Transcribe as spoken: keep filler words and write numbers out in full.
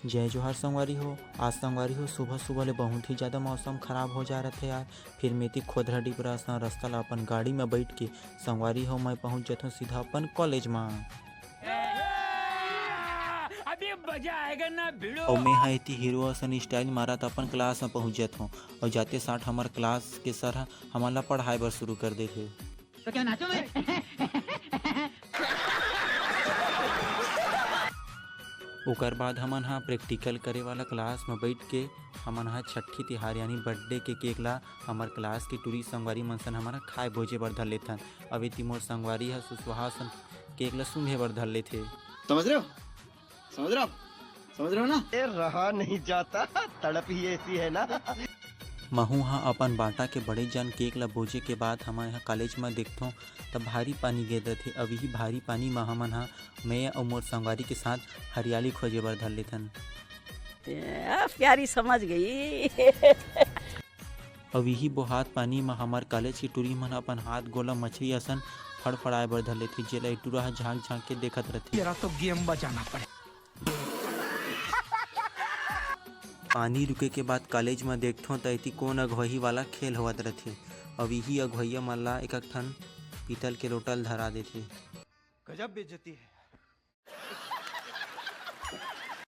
जय जोहार संगवारी हो। आज संगवारी हो, सुबह सुबह ले बहुत ही ज्यादा मौसम खराब हो जा रथे यार। फिर मेती खोदरा डिबरा असन रस्ता ला अपन गाड़ी में बैठ के संगवारी हो, मैं पहुंच जाथों सीधा अपन कॉलेज में। अभी मजा आएगा ना भिड़ो। और मैं हा एती हीरो असन स्टाइल मारत अपन क्लास में पहुंच जाथों। और जाते साथ हमर क्लास के सर ह हमन ला पढ़ाए बर शुरू कर देथे। तो क्या नाचो मैं? ओकर बाद हमन हा प्रैक्टिकल करे वाला क्लास में बैठ के हमन हा छठी तिहार यानी बर्थडे के केक ला हमर क्लास के टूरी संगवारी मन सन हमन हा खाए भोजे बर धर लेथन। अब एती मोर संगवारी हा सुसुहा सन केक ला सूंघे बर धर लेथे। समझ रहे हो? समझ रहे हो? समझ रहे हो ना? ए, रहा नहीं जाता, तड़प ही ऐसी है ना। महू हा अपन बांटा के बड़े जन केक ला बोजे के बाद हमन हा कॉलेज में देखथों, तब भारी पानी गिर रथे। अब यही भारी पानी में हमन हा, मैं अउ मोर संगवारी के साथ हरियाली खोजे बर धर लेथन। ए, प्यारी समझ गई। अब यही बोहात पानी में हमर कॉलेज के टूरी मन अपन हाथ गोला मछली असन फड़फड़ाए बर धर लेथे, जेला ए टूरा हा झांक झांक के देखत रथे। तेरा तो गेम बजाना पड़े। पानी रुके के बाद कॉलेज में देखथों, त एती कोन अगुवाही वाला खेल होवत रथे। अब इही अगुवइया मन ला एक, एक ठन पीतल के लोटा ल धरा देथे। गजब बेइज्जती है।